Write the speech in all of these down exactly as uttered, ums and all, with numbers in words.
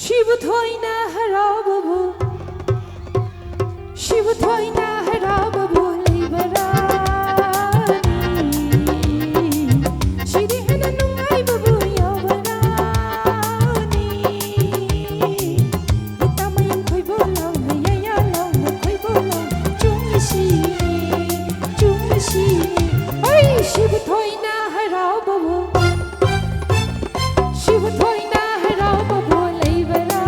ꯁꯤꯕꯨ ꯊꯣꯏꯅ ꯍꯔꯥꯎꯕꯕꯨ, ꯁꯤꯕꯨ ꯊꯣꯏꯅ ꯍꯔꯥꯎꯕꯕꯨ ꯂꯩꯕꯔꯥꯅꯤ? ꯁꯤꯗꯤ ꯍꯦꯟꯅ ꯅꯨꯡꯉꯥꯏꯕꯕꯨ ꯌꯥꯎꯕꯔꯥꯅꯤ? ꯃꯤꯇꯥ ꯃꯌꯨꯝ ꯈꯣꯏꯕꯣ ꯂꯥꯎꯅ, ꯌꯥꯌꯥ ꯂꯥꯎꯅ, ꯈꯣꯏꯕꯣ ꯂꯥꯎꯅ, ꯆꯣꯡꯂꯁꯤ, ꯆꯣꯡꯂꯁꯤ꯫ ꯍꯣꯏ, ꯁꯤꯕꯨ ꯊꯣꯏꯅ ꯍꯔꯥꯎꯕꯕꯨ, ꯁꯤꯕꯨ ꯊꯣꯏꯅ ꯍꯔꯥꯎꯕꯕꯨ ꯂꯩꯕꯔꯥꯅꯤ?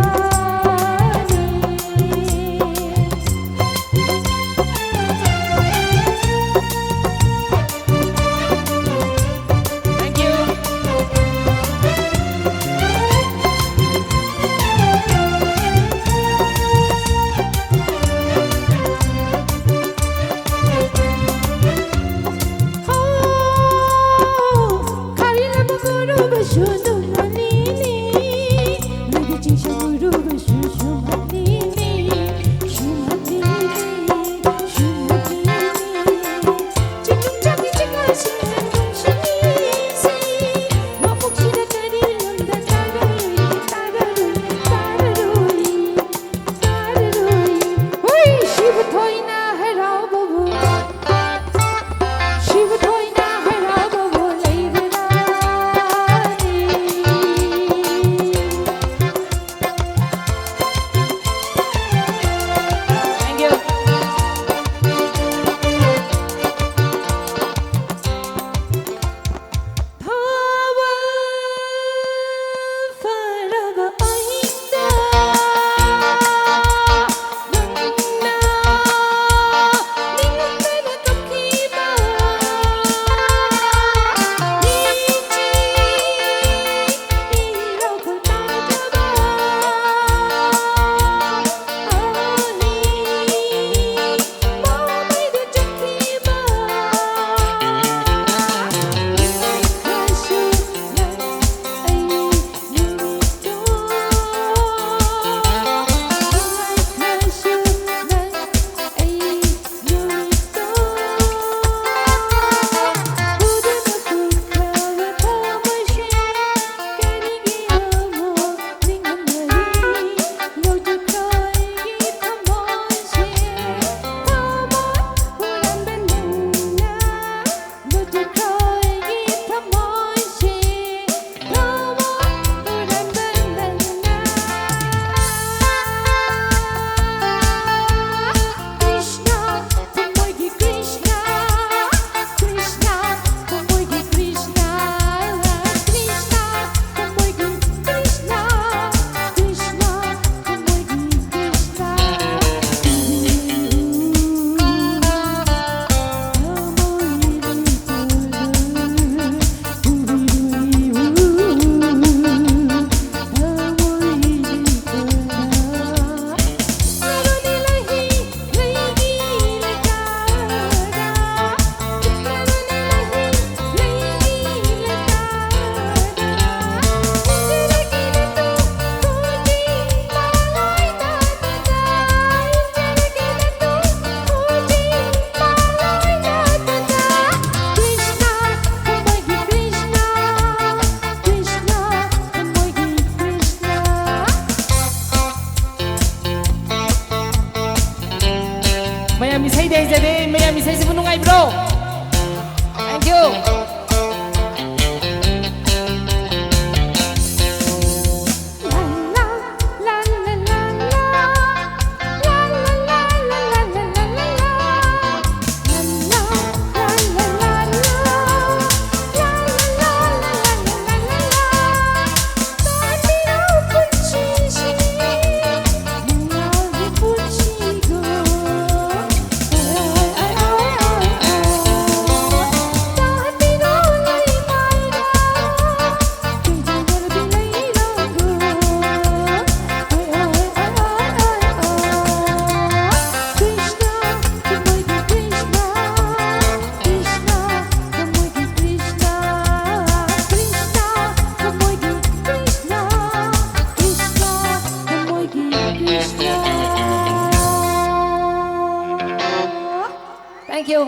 ꯌꯨ꯫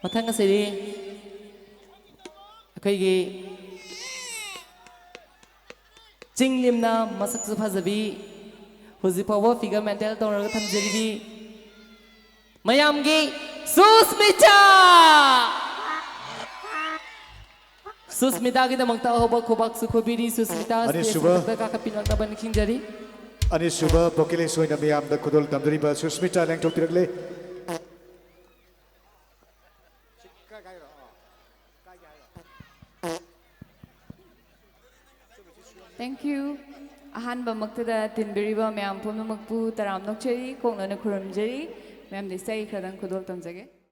ꯃꯊꯪ ꯑꯁꯤꯗꯤ ꯑꯩꯈꯣꯏꯒꯤ ꯆꯤꯡ ꯂꯤꯝꯅ ꯃꯁꯛꯁꯨ ꯐꯖꯕꯤ, ꯍꯧꯖꯤꯛ ꯐꯥꯎꯕ ꯐꯤꯒꯔ ꯃꯦꯟꯇꯦꯟ ꯇꯧꯔꯒ ꯊꯝꯖꯔꯤꯕꯤ ꯃꯌꯥꯝꯒꯤ ꯁꯨꯁꯃꯤꯇꯥ꯫ ꯁꯨꯁꯃꯤꯇꯥꯒꯤꯗꯃꯛꯇ ꯑꯍꯧꯕ ꯈꯨꯕꯥꯛꯁꯨ ꯈꯨꯕꯤꯔꯤ꯫ ꯁꯨꯁꯃꯤꯇꯥ, ꯁ꯭ꯇꯦꯖ ꯃꯊꯛꯇ ꯀꯥꯈꯠꯄꯤꯔꯛꯅꯕ ꯅꯤꯡꯁꯤꯡꯖꯔꯤ꯫ ꯑꯅꯤꯁꯨꯕ ꯕꯣꯀꯦꯂꯤꯁ ꯑꯣꯏꯅ ꯃꯤꯌꯥꯝꯗ ꯈꯨꯗꯣꯜ ꯇꯝꯖꯔꯤꯕ ꯁꯨꯁꯃꯤꯇꯥ ꯂꯦꯡꯊꯣꯛꯄꯤꯔꯛꯂꯦ꯫ Thank you. ꯑꯍꯥꯟꯕꯃꯛꯇꯗ ꯇꯤꯟꯕꯤꯔꯤꯕ ꯃꯌꯥꯝ ꯄꯨꯝꯅꯃꯛꯄꯨ ꯇꯔꯥꯝꯅ ꯑꯣꯛꯆꯔꯤ, ꯀꯣꯛꯅꯅ ꯈꯨꯔꯨꯝꯖꯔꯤ꯫ ꯃꯌꯥꯝꯗ ꯏꯁꯩ ꯈꯔꯗꯪ ꯈꯨꯗꯣꯜ ꯇꯝꯖꯒꯦ꯫